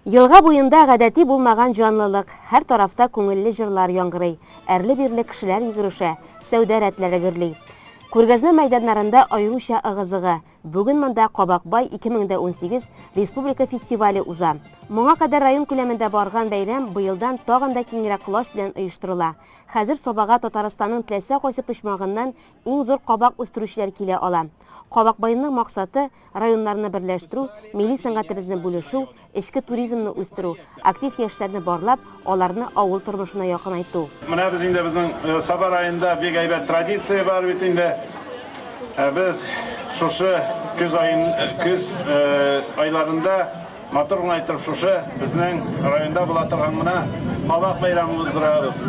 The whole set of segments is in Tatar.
Елга буенда гадәти булмаган җанлылык, һәр тарафта күңелле җырлар яңгырый, әрле-бирле кешеләр йөгерешә, сәүдә рәтләре гөрли. Күргәзмә мәйданнарында аеруча ыгы-зыгы. Бүген монда Кабакбай 2018 республика фестивале уза. Моңа кадәр район күләмендә барган бәйрәм быелдан тагын да киңрәк колач белән оештырыла. Хәзер Сабага Татарстанның теләсә кайсы почмагыннан иң зур кабак үстерүчеләр килә ала. Кабакбайның максаты, районнарны берләштерү, милли сәнгатебезне бүлешү, эчке туризмны үстерү, актив яшьләрне барлап, аларны авыл тормышына якынайту. Менә без инде безнең Саба районында бик әйбәт традиция бар бит инде. Без шушы көз аен көз айларында матур гына итеп шушы безнең районда була торган гына кабак бәйрәме уздырабыз.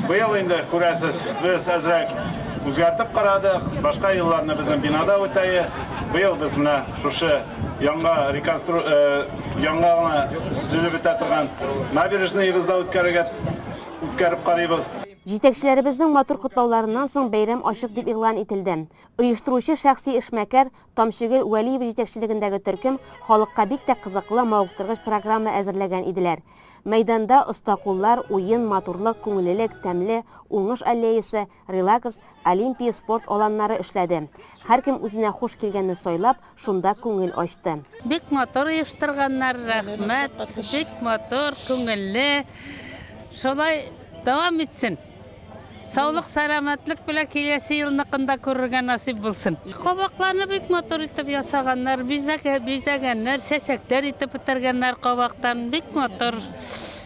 Быел инде күрәсез, без әзрәк үзгәртеп карадык. Башка елларны безнең бинада үтәе. Быел без менә шушы яңа реконстру э, яңа гына төзелеп бетә торган набережныйыбызда үткәрергә үткәреп карыйбыз. Җитәкчеләребезнең матур котлауларыннан соң бәйрәм ачык дип игълан ителде. Оештыручы шәхси эшмәкәр Тамчыгөл Вәлиева җитәкчелегендәге төркем халыкка бик тә кызыклы, мавыктыргыч программа әзерләгән иделәр. Мәйданда оста куллар, уен, матурлык, күңеллелек, тәмле, уңыш аллеясы, релакс, Олимпия спорт аланнары эшләде. Һәркем үзенә хуш килгәнне сайлап, шунда күңел ачты. Бик матур оештырганнар, рәхмәт, бик матур, күңелле. Шулай дәвам итсен. Саулык, сәламәтлек белән киләсе елныкын да күрергә насыйп булсын. Кабакларны бик матур итеп ясаганнар, бизәгәннәр, чәчәкләр итеп бетергәннәр кабактан. Бик матур.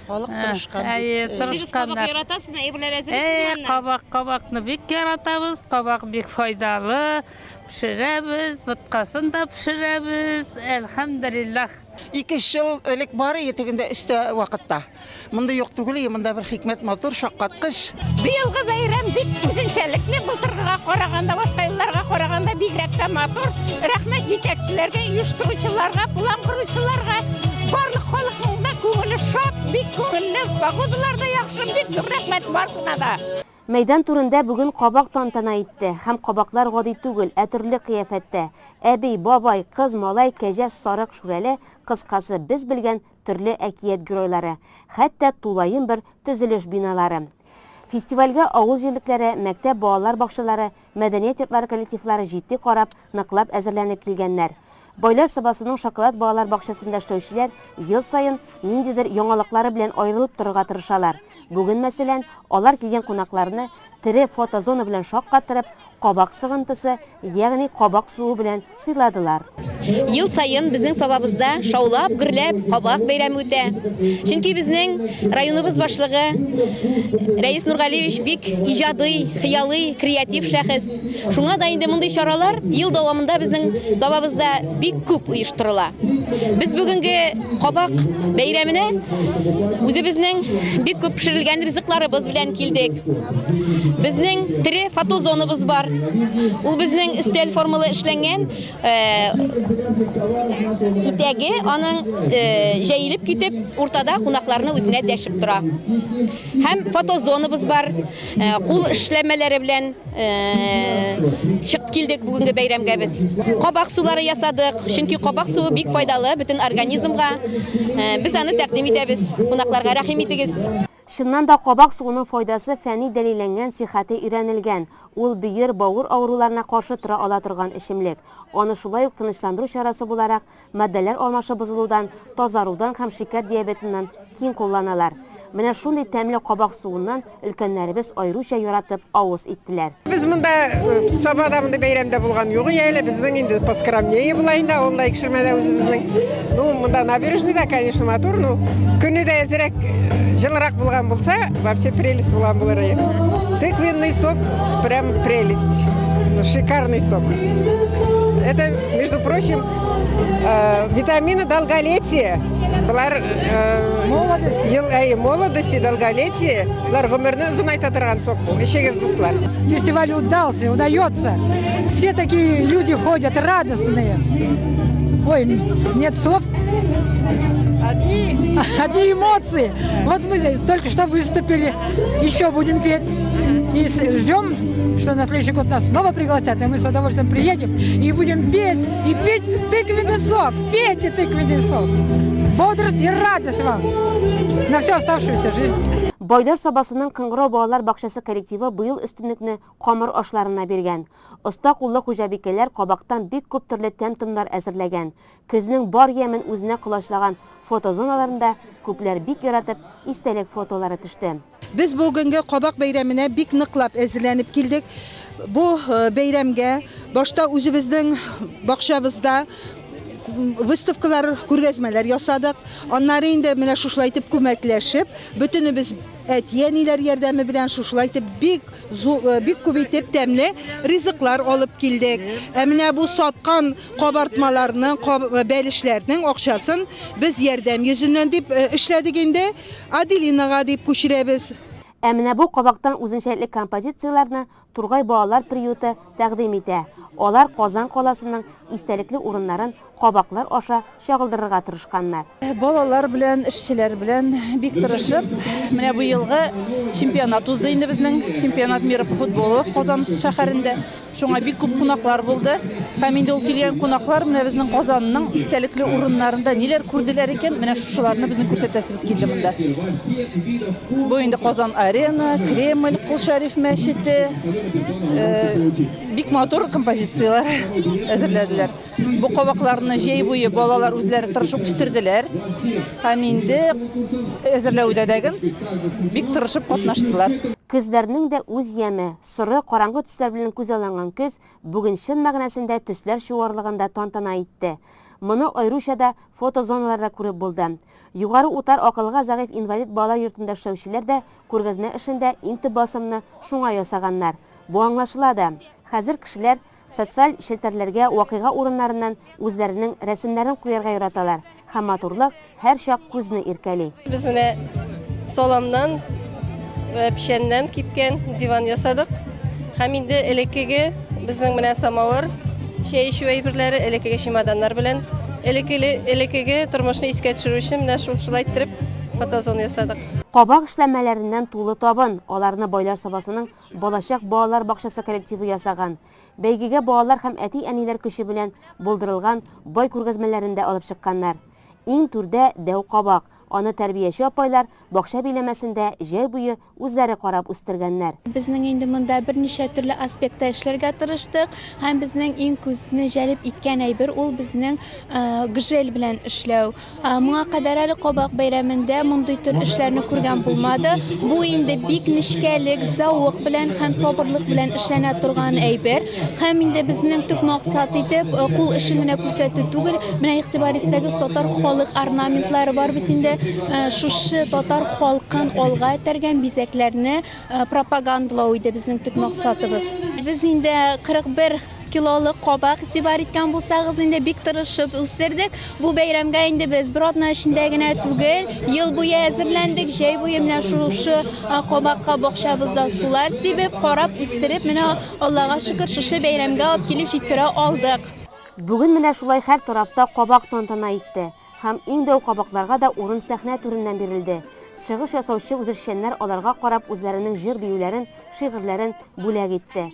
Халык тырышкан бит. Әйе, тырышканнар. Кабак яратасызмы? Әйберләр әзерлисезме аннан? Кабак, кабакны бик яратабыз. Кабак бик файдалы. Пешерәбез, боткасын да пешерәбез. Әлхәмдүлилләһ. Ике-өч ел элек бар иде тегендә өстә вакытта. Монда юк түгел, и монда бер хикмәт матур, шаккаткыч. Быелгы бәйрәм бик үзенчәлекле, былтыргыга караганда, башка елларга караганда бигрәк тә матур. Рәхмәт җитәкчеләргә, оештыручыларга, план коручыларга. Барлык халыкның да күңеле шат, бик күңелле, погодалар да яхшы, бик зур рәхмәт барысына да. Мәйдан түрендә бүген кабак тантана итте. Һәм кабаклар гади түгел, ә төрле кыяфәттә. Әби, бабай, кыз, малай, кәҗә, сарык, шүрәле, кыскасы, без белгән төрле әкият геройлары, хәтта тулаем бер төзелеш биналары. Фестивальгә авыл җирлекләре, мәктәп, балалар бакчалары, мәдәният йортлары коллективлары җитди карап, ныклап әзерләнеп килгәннәр. Байлар Сабасының Шоколад балалар бакчасында эшләүчеләр ел саен ниндидер яңалыклары белән аерылып торырга тырышалар. Бүген, мәсәлән, алар килгән кунакларны тере фотозона белән шаккатырып, кабак сыгынтысы, ягъни кабак суы белән сыйладылар. Ел саен безнең Сабабызда шаулап, гөрләп кабак бәйрәме үтә. Чөнки безнең районыбыз башлыгы Рәис Нургалиевич бик иҗади, хыялый, креатив шәхес. Шуңа да инде мондый чаралар ел дәвамында безнең Сабабызда бик күп оештырыла. Без бүгенге кабак бәйрәменә үзебезнең бик күп пешерелгән ризыкларыбыз белән килдек. Безнең тере фотозонабыз бар. Ул безнең өстәл формалы эшләнгән итәге аның җәелеп китеп, уртада кунакларны үзенә дәшеп тора. Һәм фотозонабыз бар. Кул эшләмәләре белән чыгып килдек бүгенге бәйрәмгә без. Кабак сулары ясадык, чөнки кабак суы бик файдалы бөтен организмга. Без аны тәкъдим итәбез кунакларга. Рәхим итегез. Чыннан да, кабак суының файдасы фәнни дәлилләнгән, сихәте өйрәнелгән. Ул бөер, бавыр авыруларына каршы тора ала торган эчемлек. Аны шулай ук тынычландыру чарасы буларак, матдәләр алмашы бозылудан, тазарудан һәм шикәр диабетыннан киң кулланалар. Менә шундый тәмле кабак суыннан өлкәннәребез аеруча яратып авыз иттеләр. Без монда Сабада мондый бәйрәмдә булган юк әле. Безнең инде поскромнее була инде авылда Икшермәдә үзебезнең. Ну, монда набережныйда, конечно, матур, ну, көне дә әзрәк җылырак булган булса, вообще прелесть булган булыр иде. Тыквенный сок прям прелесть. Ну, шикарный сок. Это, между прочим, витамины долголетия. Болар ел молодости, долголетие. Болар гомерне озынайта торган сок бу. Эчегез, дуслар. Фестиваль удался, удается. Все такие люди ходят радостные. Ой, нет слов. Одни, Одни эмоции. Вот мы здесь только что выступили, еще будем петь. И ждем, что на следующий год нас снова пригласят, и мы с удовольствием приедем и будем петь, и пить тыквенный сок. Пейте тыквенный сок. Бодрость и радость вам на всю оставшуюся жизнь. Байлар Сабасының Кыңгырау балалар бакчасы коллективы быел өстенлекне камыр ашларына биргән. Оста куллы хуҗабикәләр кабактан бик күп төрле тәм-томнар әзерләгән. Көзнең бар ямен үзенә колачлаган фотозоналарында күпләр бик яратып истәлек фотолары төште. Без бүгенге Кабак бәйрәменә бик ныклап әзерләнеп килдек. Бу бәйрәмгә башта үзебезнең бакчабызда выставкалар, күргәзмәләр ясадык. Аннары инде менә шушылай итеп күмәкләшеп, бөтенебез әти-әниләр ярдәме белән шушылай итеп бик бик күп итеп тәмле ризыклар алып килдек. Ә менә бу саткан кабартмаларның, бәлешләрнең акчасын без ярдәм йөзеннән дип эшләдек инде. Аделинага дип күчерәбез. Ә менә бу кабактан үзенчәлекле композицияләрне Тургай балалар приюты тәкъдим итә. Алар Казан каласының истәлекле урыннарын кабаклар аша чагылдырырга тырышканнар. Балалар белән, эшчеләр белән бик тырышып, менә бу елгы чемпионат узды инде безнең, чемпионат мира по футболу Казан шәһәрендә. Шуңа бик күп кунаклар булды. Һәм инде ул килгән кунаклар менә безнең Казанның истәлекле урыннарында ниләр күрделәр икән, менә шушыларны безнең күрсәтәсебез килде монда. Бу инде Казан арена, Кремль, Кол Шәриф мәчете. Э, бик матур композицияләр әзерләделәр. Бу кабакларны җәй буе балалар үзләре тырышып үстерделәр. Һәм инде әзерләүдә дә бик тырышып катнаштылар. Көзләрнең дә үз яме, Соры, караңгы төсләр белән күзалланган көз бүген чын мәгънәсендә төсләр чуарлыгында тантана итте. Моны аеруча да фотозоналарда күреп булды. Югары Утар акылга зәгыйфь инвалид балалар йортында эшләүчеләр дә күргәзмә эшендә иң төп басымны шуңа ясаганнар. Бу аңлашыла да. Хәзер кешеләр Социаль челтәрләргә вакыйга урыннарыннан үзләренең рәсемнәрен куярга яраталар һәм матурлык һәрчак күзне иркәли. Без менә саламнан, печәннән кипкән диван ясадык. Һәм инде элеккеге безнең менә самавыр, чәй эчү әйберләре, элеккеге чемоданнар белән элеккеге, элеккеге тормышны искә төшерү өчен менә шул шулай иттереп фотозона ясадык. Кабак эшләнмәләреннән тулы табын, аларны Байлар Сабасының Балачак балалар бакчасы коллективы ясаган. Бәйгегә балалар һәм әти-әниләр көче белән булдырылган бай күргәзмәләрен дә алып чыкканнар. Иң түрдә, дәү кабак. Аны тәрбияче апайлар бакча биләмәсендә җәй буе үзләре карап үстергәннәр. Безнең инде монда берничә төрле аспектта эшләргә тырыштык һәм безнең иң күзне җәлеп иткән әйбер ул безнең гжель белән эшләү. Моңа кадәр әле Кабак бәйрәмендә мондый төр эшләрне күргән булмады. Бу инде бик нечкәлек, зәвык белән һәм сабырлык белән эшләнә торган әйбер. Һәм инде безнең төп максат итеп э, кул эшен генә күрсәтү түгел. Менә игътибар итсәгез, татар халык орнаментлары бар бит инде. Э, шушы татар халкын алга этәргән бизәкләрне э, пропагандалау иде безнең төп максатыбыз. Без инде 41 килолы кабак игътибар иткән булсагыз, инде бик тырышып үстердек. Бу бәйрәмгә инде без бер атна эчендә генә түгел, ел буе әзерләндек. Җәй буе менә шушы кабакка бакчабызда сулар сибеп, карап, үстереп, менә Аллага шөкер, шушы бәйрәмгә алып килеп җиткерә алдык. Бүген менә шулай һәр тарафта кабак тантана итте. Һәм иң дәү кабакларга да урын сәхнә түреннән бирелде. Чыгыш ясаучы үзешчәннәр аларга карап үзләренең җыр-биюләрен, шигырьләрен бүләк итте.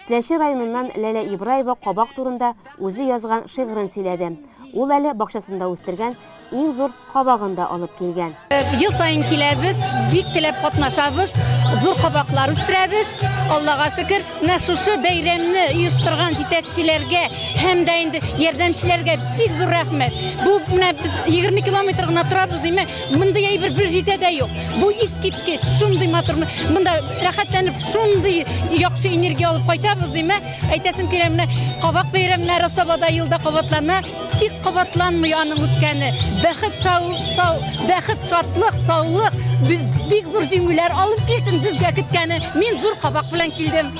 Теләче районыннан Ләлә Ибраева кабак турында үзе язган шигырен сөйләде. Ул әле бакчасында үстергән иң зур кабагын да алып килгән. Ел саен киләбез, бик теләп катнашабыз, зур кабаклар үстерәбез, Аллага шөкер. Менә шушы бәйрәмне оештырган җитәкчеләргә һәм дә инде ярдәмчеләргә бик зур рәхмәт. Бу менә без 20 километр гына торабыз, димәк, мондый әйбер бер җирдә дә юк. Бу искиткеч, шундый матур. Монда рәхәтләнеп шундый яхшы энергия алып кайтабыз, димәк, әйтәсем килә, менә кабак бәйрәмнәре Сабада елда кабатлана. Тик кабатланмый аның үткәне. Бәхет, сау, сау, бәхет, шатлык, саулык. Без бик зур җиңүләр алып килсен безгә көткәне. Мин зур кабак белән килдем.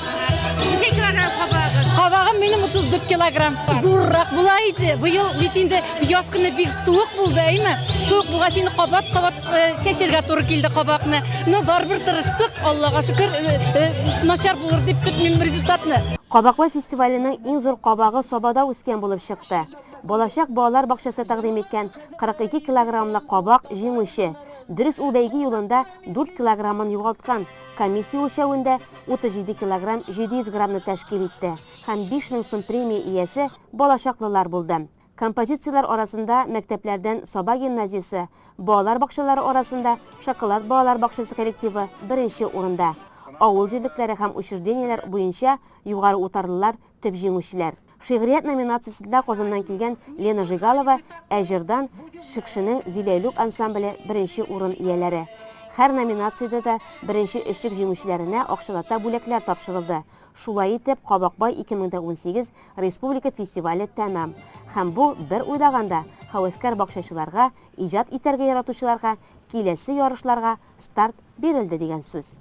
Ничә килограмм кабагыгыз? Кабагым минем 34 килограмм. Зуррак була иде. Быел бит инде яз көне бик суык булды, әйме? Суык булгач инде кабат-кабат э, чәчәргә туры килде кабакны. Но барыбер тырыштык, Аллага шөкер, э, э, начар булыр дип көтмим результатны. Кабаклы фестиваленең иң зур кабагы Сабада үскән булып чыкты. Балачак балалар бакчасы тәкъдим иткән 42 килограммлы кабак җиңүче. Дөрес, ул бәйге юлында 4 килограммын югалткан, комиссия үлчәвендә 37 килограмм 700 граммны тәшкил итте һәм 5000 сум премия иясе балачаклылар булды. Композицияләр арасында мәктәпләрдән Саба гимназиясе, балалар бакчалары арасында Шоколад балалар бакчасы коллективы беренче урында. Авыл җирлекләре һәм учреждениеләр буенча югары утарлылар төп җиңүчеләр. Шигърият номинациясендә Казаннан килгән Лена Жигалова, ә җырдан Шекшенең Зиләйлүк ансамбле беренче урын ияләре. Һәр номинациядә дә беренче өчлек җиңүчеләренә акчалата бүләкләр тапшырылды. Шулай итеп, Кабакбай 2018 республика фестивале тәмам. Һәм бу, бер уйлаганда, һәвәскәр бакчачыларга, иҗат итәргә яратучыларга киләсе ярышларга старт бирелде дигән сүз.